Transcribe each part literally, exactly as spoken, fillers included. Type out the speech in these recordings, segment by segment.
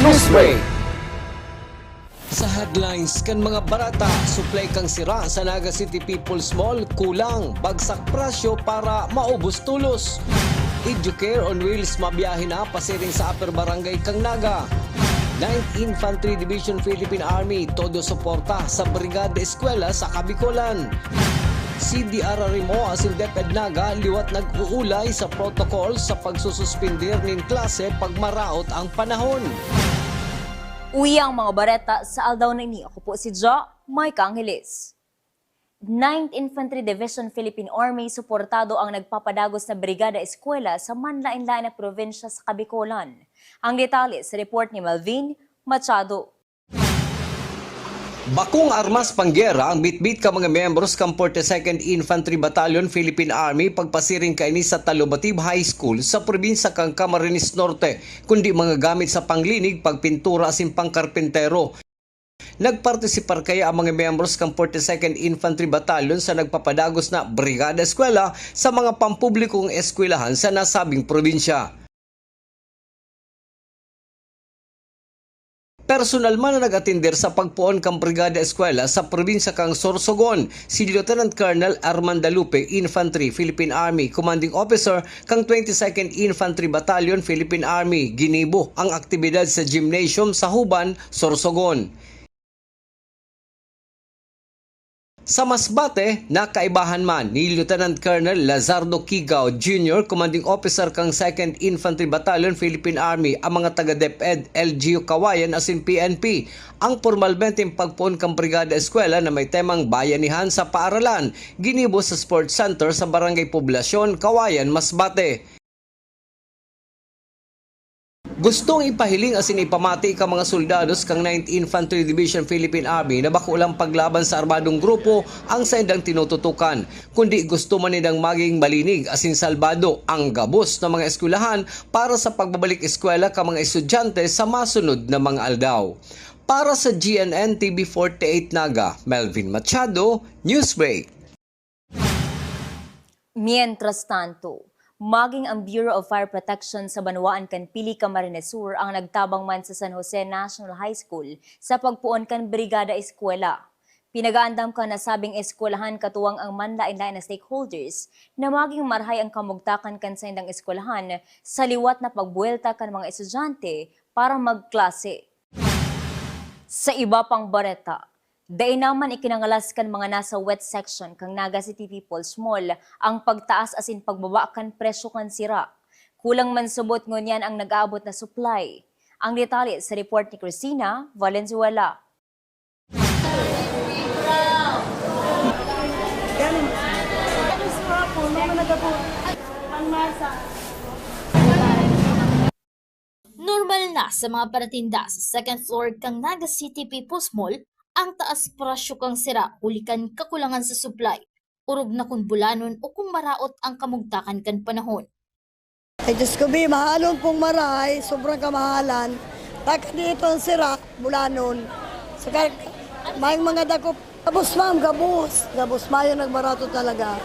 Newsbreak. Sa headlines kan mga bareta, supply kan sira sa Naga City People's Mall kulang, bagsak presyo para maubos tolos. Educare on Wheels mabiyahe na pasiring sa Upper Barangay kan Naga. Ninth Infantry Division Philippine Army, todo suporta sa Brigada Eskwela sa Kabikolan. C D R R M O asin DepEd Naga liwat nag-uulay sa protocol sa pagsususpender nin klase pag maraot ang panahon. Uya ang mga bareta sa aldaw na ini. Ako po si Jo Mike Angeles. Ninth Infantry Division Philippine Army suportado ang nagpapadagos na Brigada Eskwela sa manlaen-laen na probinsya sa Kabikolan. Ang detalye sa report ni Melvin Machado. Bakong armas panggera ang bitbit kan mga miyembros kan forty-second Infantry Battalion Philippine Army pagpasiring kaini sa Talubatib High School sa probinsya kan Camarines Norte, kundi mga gamit sa panglinig, pagpintura asin pangkarpentero. Nagpartisipar kaya ang mga miyembros kan forty-second Infantry Battalion sa nagpapadagos na Brigada Eskwela sa mga pampublikong eskwelahan sa nasabing probinsya. Personal man na nag-atender sa pagpoon kan Brigada Eskwela sa probinsya kan Sorsogon, si Lieutenant Colonel Armanda Lupe, Infantry, Philippine Army, Commanding Officer kan twenty-second Infantry Battalion, Philippine Army. Ginibo ang aktibidad sa gymnasium sa Huban, Sorsogon. Sa Masbate, nakaibahan man ni Lieutenant Colonel Lazardo Kigao Junior, Commanding Officer kan Second Infantry Battalion, Philippine Army, ang mga taga DepEd, L G U Kawayan asin P N P. Ang pormalmenteng pagpoon kan Brigada Eskwela na may temang Bayanihan sa Paaralan, ginibo sa Sports Center sa Barangay Poblacion, Kawayan, Masbate. Gustong ipahiling asin ipamati kan mga soldados kan Ninth Infantry Division Philippine Army na bako lang paglaban sa armadong grupo ang saindang tinututukan, kundi gusto man nindang maging malinig asin salbado ang gabos na mga eskwelahan para sa pagbabalik eskwela kan mga estudyante sa masunod na mga aldaw. Para sa G N N T V forty-eight Naga, Melvin Machado, Newsbreak. Mientras tanto, maging ang Bureau of Fire Protection sa banwaan kan Pili, Camarines Sur ang nagtabang man sa San Jose National High School sa pagpoon kan Brigada Eskwela. Pinagaandam kan nasabing eskwelahan katuwang ang manlaen-laen na stakeholders na maging marahay ang kamugtakan kan saindang eskwelahan sa liwat na pagbuwelta kan mga estudyante para magklase. Sa iba pang bareta, dai naman ikinangalas kan mga nasa wet section kan Naga City People's Mall ang pagtaas asin pagbaba kan presyo kan sira. Kulang man subot ngunyan ang nag-aabot na supply. Ang detalye sa report ni Christina Valenzuela. Normal na sa mga paratinda sa second floor kan Naga City People's Mall ang taas presyo kan sira huli kan kakulangan sa supply, orog na kun bulanon o kung maraot ang kamugtakan kan panahon. Ay, Diyos ko, bi, mahalon pong maray, sobrang kamahalan. Taka dito ang sira, bulanon. Saka, may mga dakop. Gabos, ma'am, gabos. Gabos, mayo nagbarato talaga.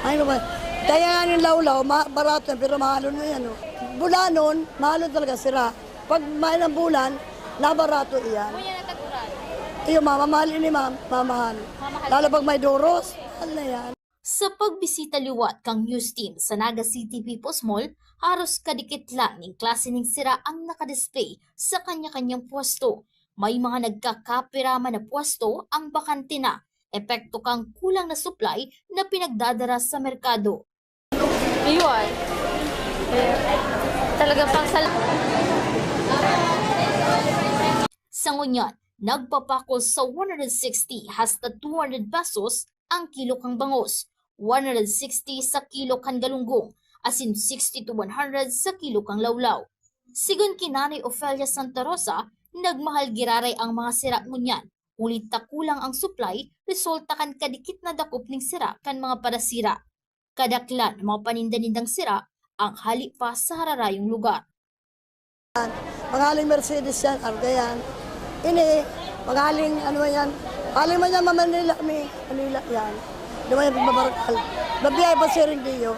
Ay, ano ba? Kaya nga yung lawlaw, ma-, barato yan, pero mahalon na yan, oh. Bulanon, mahalon talaga sira. Pag may ng bulan, nabarato iyan. Ngunyan na tag-uran? Iyo, ma'am, mamahal ini, ma'am. Mamahal. Mamahal. Lalo pag may duros, mahal na yan. Sa pagbisita liwat kan news team sa Naga City People's Mall, haros kadikit lang nin klase nin sira ang nakadisplay sa kanya-kanyang pwesto. May mga nagkakapira man na pwesto ang bakante na, epekto kan kulang na supply na pinagdadara sa merkado. Ayun. Talagang pang sal- Sa ngunyan, nagpapakol sa one hundred sixty hasta two hundred pesos ang kilo kan bangus, one hundred sixty sa kilo kan galunggong, asin sixty to one hundred sa kilo kan lawlaw. Sigon ki Nanay Ofelia Santa Rosa, nagmahal giraray ang mga sira ngunyan, huli ta kulang ang supply, resulta kan kadikit na dakop nin sira kan mga padasira. Kadaklan ang mga paninda nindang sira ang hali pa sa hararayong lugar. Panghaling Mercedes yan, Arga yan. Ini, panghaling ano yan. Haling man yan, Manila, mi, Manila yan. Di ba yung pagbabarkal? Babiyahe pa siring diyo.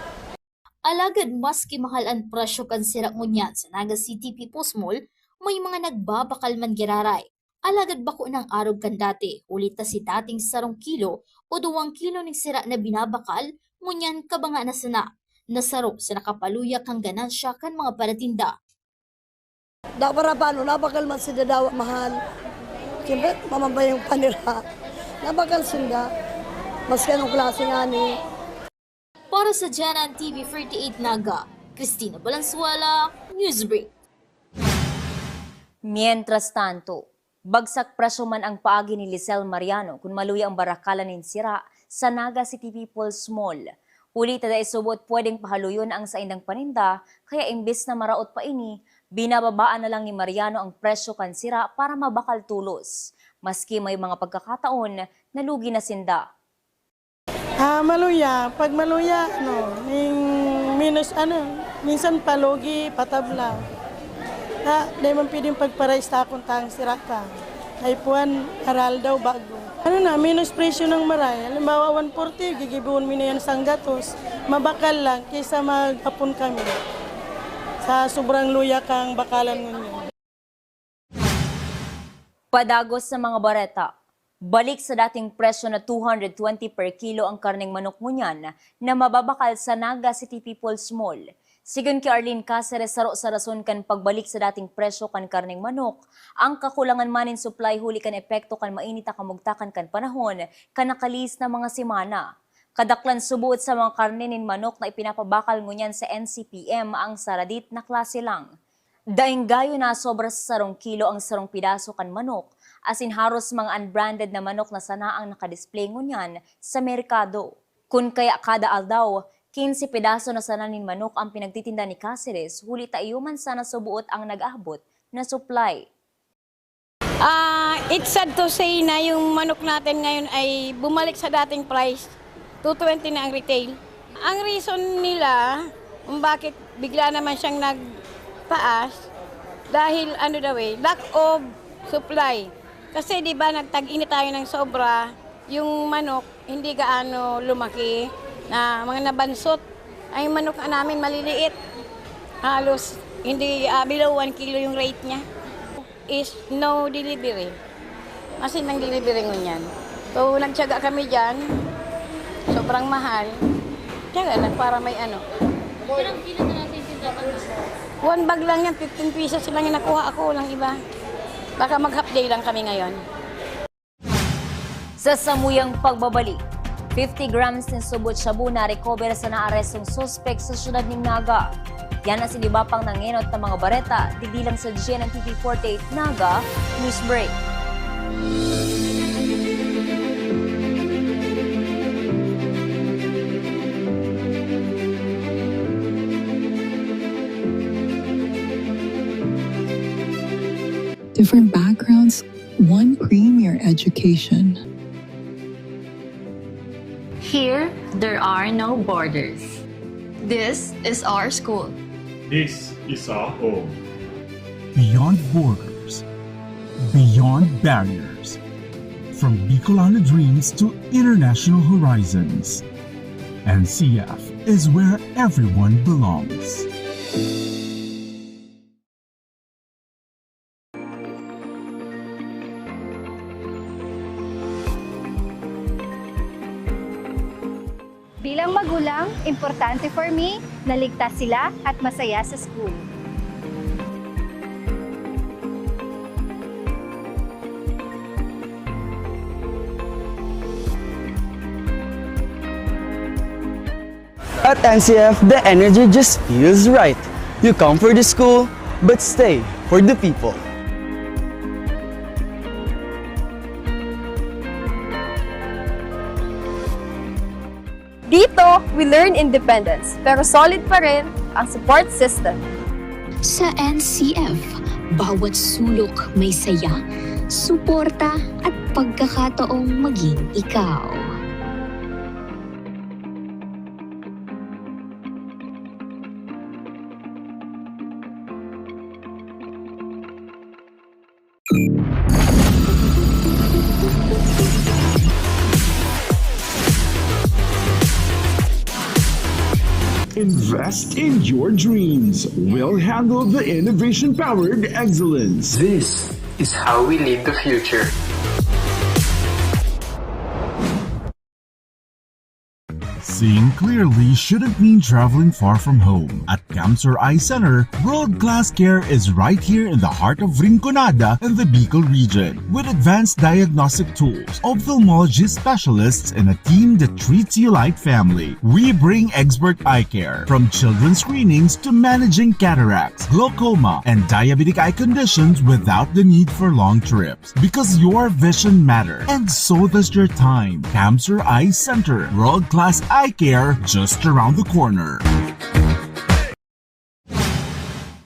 Alagad maski mahal an presyo kan sira ngunyan sa Naga City People's Mall, may mga nagbabakal man giraray. Alagad bako nang arog kan dati, huli ta si dating sarong kilo o duwang kilo ning sira na binabakal, ngunyan kabanga na sana, na saro sa nakapaluya kan ganansya kan mga paratinda. Da para paano, nabakal man sinda dawa mahal. Siyempre, mamambayang pa nila. Nabakal sinda. Maski anong klase nga ni. Para sa Janan T V forty-eight Naga, Christina Valenzuela, Newsbreak. Mientras tanto, bagsak presyo man ang paagi ni Lisel Mariano kun maluya ang barakalan nin sira sa Naga City People's Mall. Huli ta dai subo't pwedeng pahaluyon ang saindang paninda, kaya imbes na maraot pa ini, binababaan na lang ni Mariano ang presyo kan sira para mabakal tolos. Maski may mga pagkakataon, nalugi na sinda. Ah, maluya. Pag maluya, ano, ning minus, ano, minsan palugi, patabla. Na, di man pwedeng pagparais ta kung tang sira ka. Ay puwan, aral daw, bago. Ano na, minus presyo ng maray. Halimbawa, one forty, gigibuhon mi na yan sanggatos. Mabakal lang kaysa mag-apon kami sa sobrang luya kang bakalan ngunyan. Padagos sa mga bareta. Balik sa dating presyo na two hundred twenty per kilo ang karneng manok ngunyan na mababakal sa Naga City People's Mall. Sigon ki Arlene Caceres, saro sa rason kan pagbalik sa dating presyo kan karneng manok, ang kakulangan man nin supply huli kan epekto kan mainit na kamugtakan kan panahon kan nakalihis na mga semana. Kadaklan suboot sa mga karne nin manok na ipinapabakal ngunyan sa N C P M ang saradit na klase lang. Daing gayo nasobra sa sarong kilo ang sarong pidaso kan manok, asin haros mga unbranded na manok na sana ang nakadisplay ngunyan sa merkado. Kun kaya kada aldaw, quince pidaso na sana nin manok ang pinagtitinda ni Caceres, huli ta iyo man sana suboot ang nag-aabot na supply. Ah, it's sad to say na yung manok natin ngayon ay bumalik sa dating price, two twenty na ang retail. Ang reason nila kung bakit bigla naman siyang nagtaas, dahil ano daw eh, lack of supply. Kasi di ba nagtag-init tayo ng sobra, yung manok hindi gaano lumaki, na mga nabansot. Ay, manok namin maliliit. Halos hindi, ah, below one kilo yung rate niya. Is no delivery. As in, ang delivery ngunyan. So, nagtiyaga kami diyan. Sobrang mahal. Tiyaga lang para may ano. Ilang kilo na natin tindahan? One bag lang yan, fifteen pesos lang yung nakuha ako, walang iba. Baka mag-half day lang kami ngayon. Sa samuyang pagbabalik, fifty grams nin subot shabu na-recover sa naarestong suspek sa siyudad nin Naga. Yan asin iba pang nangenot na mga bareta, digdi lang sa G N N T V forty-eight Naga News Break. Different backgrounds, one premier education. Here, there are no borders. This is our school. This is our home. Beyond borders, beyond barriers, from Bicolano dreams to international horizons, N C F is where everyone belongs. Bilang magulang, importante for me na ligtas sila at masaya sa school. At N C F, the energy just feels right. You come for the school, but stay for the people. Dito, we learn independence, pero solid pa rin ang support system. Sa N C F, bawat sulok may saya, suporta at pagkakataong maging ikaw. Invest in your dreams. We'll handle the innovation-powered excellence. This is how we lead the future. Seeing clearly shouldn't mean traveling far from home. At Camsur Eye Center, world-class care is right here in the heart of Rinconada and the Bicol region. With advanced diagnostic tools, ophthalmology specialists, and a team that treats you like family, we bring expert eye care, from children's screenings to managing cataracts, glaucoma, and diabetic eye conditions without the need for long trips. Because your vision matters, and so does your time. Camsur Eye Center, world-class eye care just around the corner.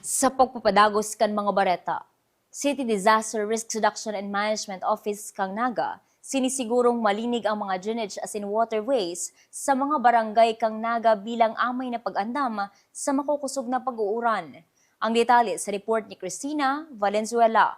Sa pagpapadagos kan mga bareta, City Disaster Risk Reduction and Management Office kan Naga sinisigurong malinig ang mga drainage asin waterways sa mga barangay kan Naga bilang amay na pag-andam sa makukusog na pag-uuran. Ang detalye sa report ni Christina Valenzuela.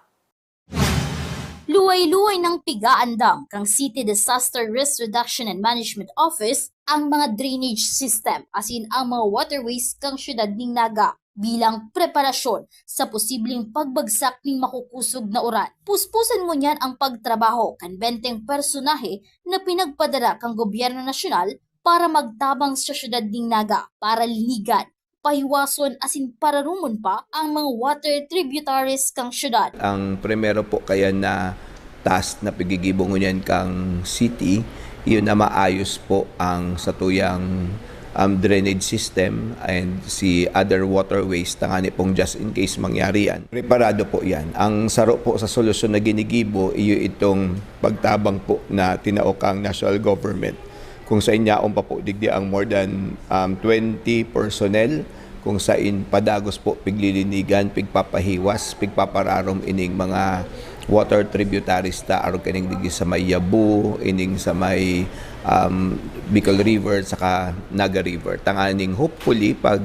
Luway-luway nang pigaandam kan City Disaster Risk Reduction and Management Office ang mga drainage system asin ang mga waterways kan siyudad nin Naga bilang preparasyon sa posibleng pagbagsak nin makukusog na uran. Puspusan ngunyan ang pagtrabaho kan benteng personahe na pinagpadara kan gobyerno nasyonal para magtabang sa siyudad nin Naga para linigan, pahiwason asin pararumon pa ang mga water tributaries kan siyudad. Ang primero po kaya na task na pigigibo ngunyan kang city, iyon na maayos po ang satuyang um, drainage system and si other waterways tangani pong just in case mangyari yan. Preparado po yan. Ang saro po sa solusyon na ginigibo, iyo itong pagtabang po na tinao kang national government kung sa inyaon pa po digdi ang more than um, twenty personnel kung sain padagos po piglilinigan, pigpapahiwas, pigpapararom ining mga water tributaries ta arog kaning digdi sa may Yabu, ining sa may um, Bicol River saka Naga River. Tanganing hopefully pag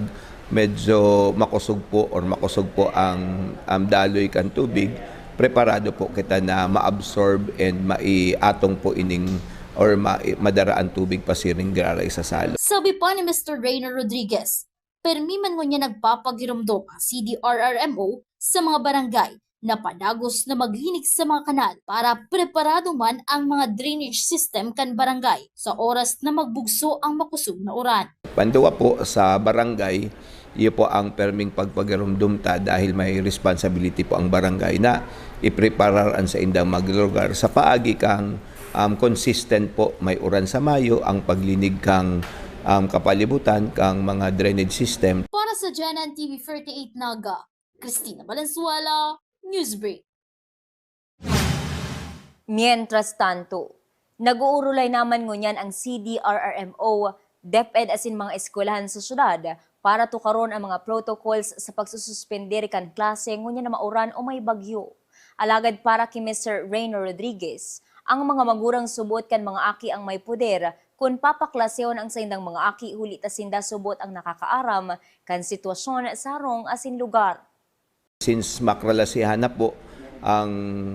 medyo makusog po or makusog po ang um, daloy kan tubig, preparado po kita na ma-absorb and maiatong po ining or ma- madara ang tubig pasiring graray sa salo. Sabi pa ni Mister Reyno Rodriguez, permi man ngunyan nagpapagiromdom ang C D R R M O sa mga barangay na padagos na maglinig sa mga kanal para preparado man ang mga drainage system kan barangay sa oras na magbugso ang makusog na uran. Panduwa po sa barangay, iyo po ang perming pagpagiromdom ta dahil may responsibility po ang barangay na ipreparar an saindang mga lugar sa paagi kang um, consistent po may uran sa mayo ang paglinig kang um, kapalibutan kang mga drainage system. Para sa Janan T V thirty-eight Naga, Christina Valenzuela, Newsbreak. Mientras tanto, nag-uurulay naman ngunyan ang C D R R M O, DepEd asin mga eskwelahan sa syudad para tukaron ang mga protocols sa pagsususpender kan klase ngunyan na mauran o may bagyo. Alagad para ki Mister Reyno Rodriguez, ang mga magurang subot kan mga aki ang may poder kun papaklasehon ang saindang mga aki huli ta sinda subot ang nakakaaram kan sitwasyon sa harong asin lugar. Since makralasihan na po ang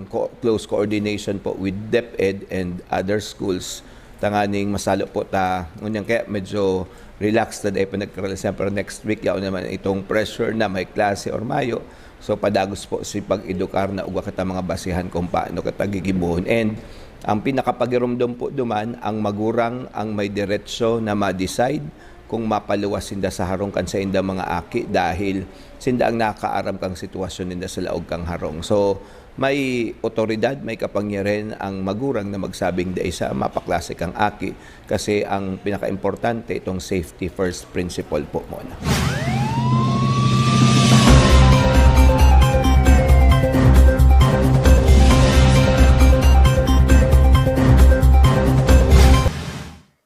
co- close coordination po with DepEd and other schools, tanganing masalo po ta. Ngunyan kaya medyo relaxed na dahil pa nagkaralasihan, pero next week, yaon naman itong pressure na may klase or mayo. So padagos po si pag-edukar na ugwa kita mga basihan kung paano kita gigibuhon. And ang pinakapagiromdom po duman, ang magurang ang may diretsyo na ma-decide kung mapaluwas sinda sa harong kan saindang mga aki dahil sinda ang nakakaaram kang sitwasyon ninda sa laog kang harong. So, may otoridad, may kapangyarihan ang magurang na magsabing dai sa mapaklase kang aki kasi ang pinakaimportante itong safety first principle po muna.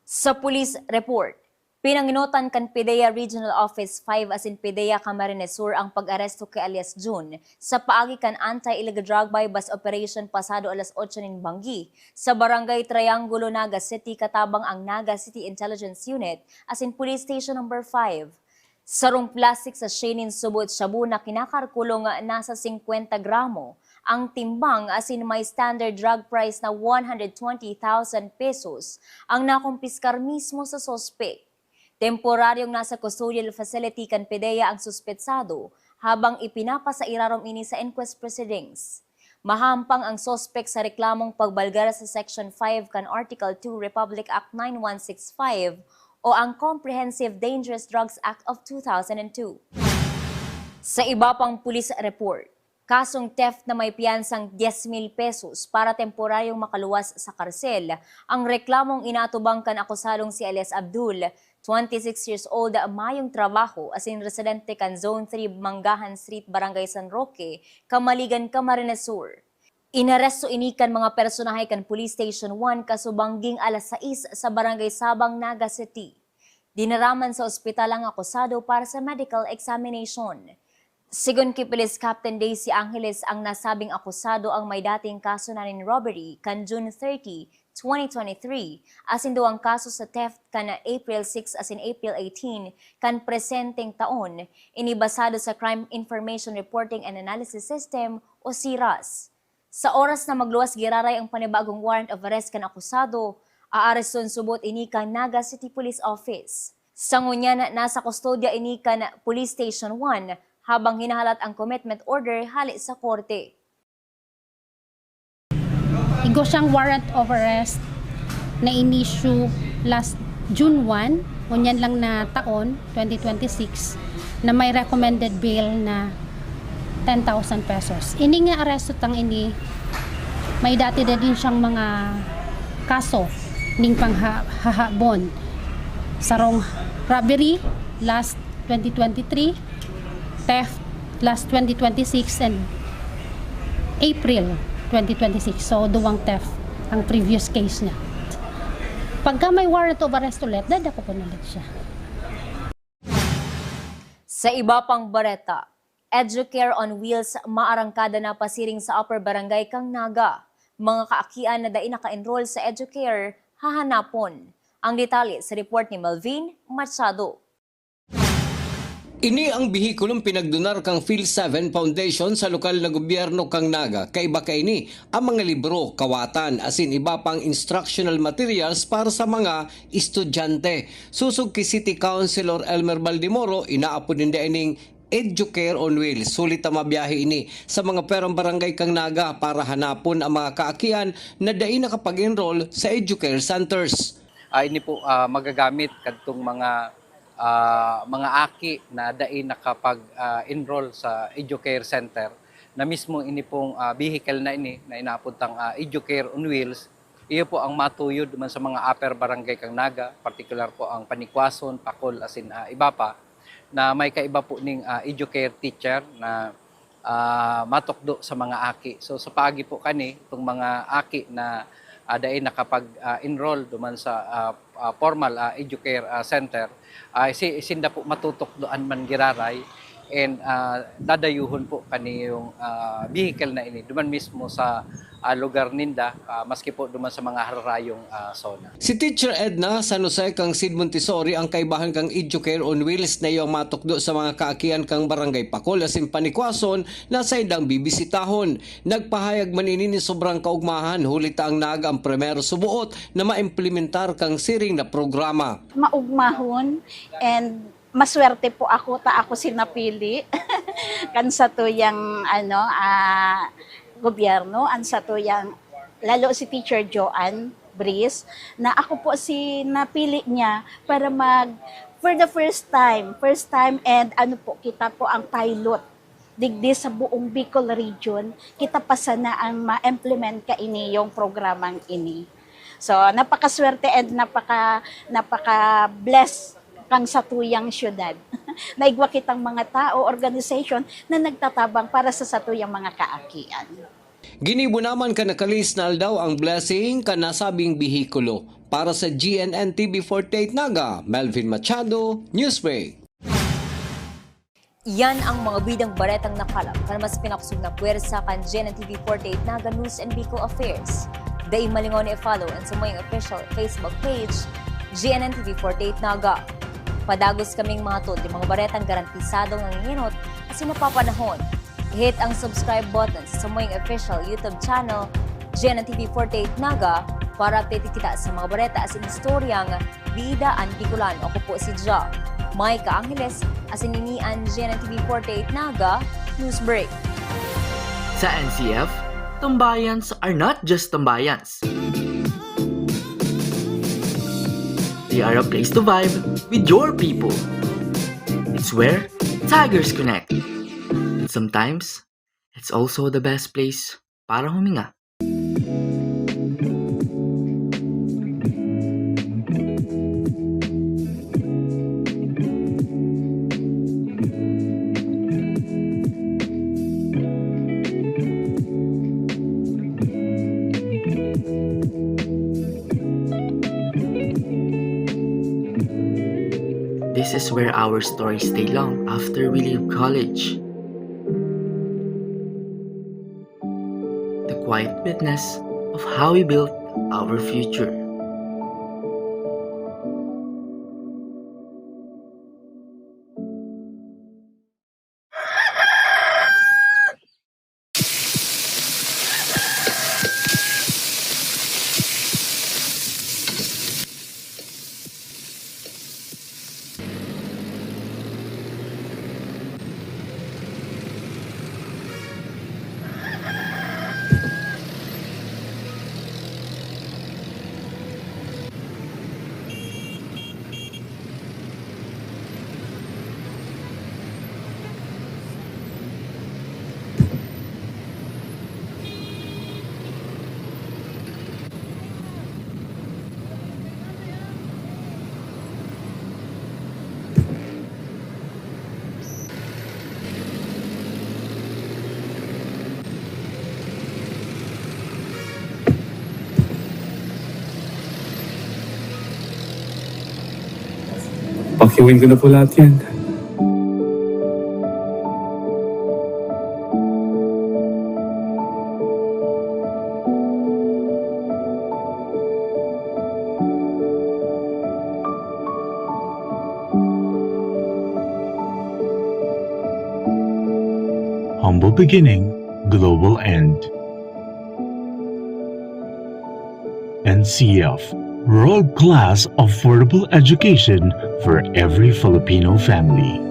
Sa police report, pinanginotan kan PDEA Regional Office five asin PDEA Camarines Sur ang pag-aresto ki alias Jun sa paagi kan anti-illegal drug buy-bust operation pasado alas otso nin banggi sa Barangay Triangulo, Naga City, katabang ang Naga City Intelligence Unit asin Police Station Number five. Sarong plastic sachet nin subot shabu na kinakalkulong nasa singkwenta gramo ang timbang asin may standard drug price na one hundred twenty thousand pesos ang nakumpiskar mismo sa suspek. Temporaryong nasa custodial facility kan PDEA ang suspetsado habang ipinapasairarom ini sa inquest proceedings. Mahahampang ang suspek sa reklamong pagbalgar sa Section five kan Article two Republic Act nine one six five o ang Comprehensive Dangerous Drugs Act of two thousand and two. Sa iba pang pulis report, kasong theft na may piyansang diez mil pesos para temporaryong makaluwas sa karsel ang reklamong inaatubang kan akusadong si alias Abdul, twenty-six years old, mayong trabaho asin residente kan Zone three, Manggahan Street, Barangay San Roque, Camaligan, Camarines Sur. Inaresto ini kan mga personahe kan Police Station one kasubang ging alas sais sa Barangay Sabang, Naga City. Dinaraman sa ospital ang akusado para sa medical examination. Sigon ki Police Captain Daisy Angeles, ang nasabing akusado ang may dating kaso na nin robbery kan June thirty, twenty twenty-three, asin duwang kaso sa theft kan April six asin April eighteen kan presenteng taon. Ini basado sa Crime Information Reporting and Analysis System o CIRAS. Sa oras na magluwas giraray ang panibagong warrant of arrest kan akusado, aareston subot ini kan Naga City Police Office. Sa ngunyan, nasa kustodya ini kan Police Station one habang hinahalat ang commitment order hale sa korte. Igwa siyang warrant of arrest na in-issue last June one, ngunyan lang na taon, twenty twenty-six, na may recommended bail na ten thousand pesos. Ini nga aresto tang ini, may dati na din siyang mga kaso ning panghahabon. Sarong robbery last twenty twenty-three, theft last twenty twenty-six, and April twenty twenty-six. So, duwang theft ang previous case niya. Pagka may warrant of arrest ulit, dadakopon ulit siya. Sa iba pang bareta, Educare on Wheels maarangkada na pasiring sa Upper Barangay kan Naga. Mga kaakian na dai naka-enroll sa Educare, hahanapon. Ang detalye sa report ni Melvin Machado. Ini ang behikulong pinagdonar kan Phil Seven Foundation sa lokal na gobyerno kan Naga. Kaiba kaini ang mga libro, kawatan, asin iba pang instructional materials para sa mga estudyante. Sosog ki City Councilor Elmer Baldemoro, inaapod ninda ining Educare on Wheels. Huli ta mabiyahe ini sa mga perang barangay kan Naga para hanapon ang mga kaakian na dai nakapag-enroll sa Educare centers. Ah, ini po, ah, magagamit kadtong mga, ah, mga aki na dai nakapag, ah, enroll sa Educare Center, na mismo ini pong, ah, vehicle na ini na inaapod tang, ah, Educare on Wheels, iyo po ang matuyod man sa mga upper barangay kan Naga, partikular po ang Panikwason, Pacol, asin, ah, iba pa, na may kaiba po ning, ah, Educare teacher na ah, matukdo sa mga aki. So, sa paagi po kani, itong mga aki na, ah, dai nakapag, ah, enroll duman sa, ah, ah, formal, ah, Educare, ah, Center, ah, si, sinda po matutukdoan man giraray, and, ah, dadayuhon po kani yung, ah, vehicle na ini duman mismo sa, ah, lugar ninda, ah, maski po duman sa mga hararayong, ah, zona. Si Teacher Edna San Jose kan Seed Montessori ang kaibahan kan Educare on Wheels na iyang matukdo sa mga kaakian kan Barangay Pacol asin Panikwason na saindang bibisitahon. Nagpahayag man ini nin sobrang kaugmahan, huli ta ang Naga ang primero suboot na maimplementar kan siring na programa. Maugmahon and maswerte po ako ta ako si napili kan satuyang, ano, ah, gobyerno, ang satuyang, lalo si Teacher Joanne Bris, na ako po si napili niya para mag, for the first time, first time, and ano po, kita po ang pilot digdi sa buong Bicol Region, kita pa sana ang ma-implement kaini yung programang ini. So, napakaswerte and napaka, napaka-bless kan satuyang syudad. Naigwa kitang mga tao, organization na nagtatabang para sa satuyang mga kaakian. Ginibo naman kan nakalihis na aldaw ang blessing kan nasabing behikulo. Para sa G N N T V forty-eight Naga, Melvin Machado, Newsbreak. Yan ang mga bidang baretang nakalap kan mas pinakosog na pwersa kan G N N T V forty-eight Naga News and Bicol Affairs. Dai malingaw na i-follow an samuyang official Facebook page, G N N T V forty-eight Naga. Padagos kaming mahatod nin mga baretang garantisadong nangingenot asin napapanahon. I-hit ang subscribe button sa samuyang official YouTube channel, G N N T V forty-eight Naga, para updated kita sa mga bareta asin istoryang Bida an Bicolan. Ako po si Ja Micah Angeles, asin ini an G N N T V forty-eight Naga News Break. Sa N C F, tambayans are not just tambayans. They are a place to vibe with your people. It's where tigers connect. And sometimes, it's also the best place para huminga. This is where our stories stay long after we leave college. The quiet witness of how we built our future. Pakiuwiin ko na po lahat yan. Humble beginning, global end. N C F, world-class affordable education for every Filipino family.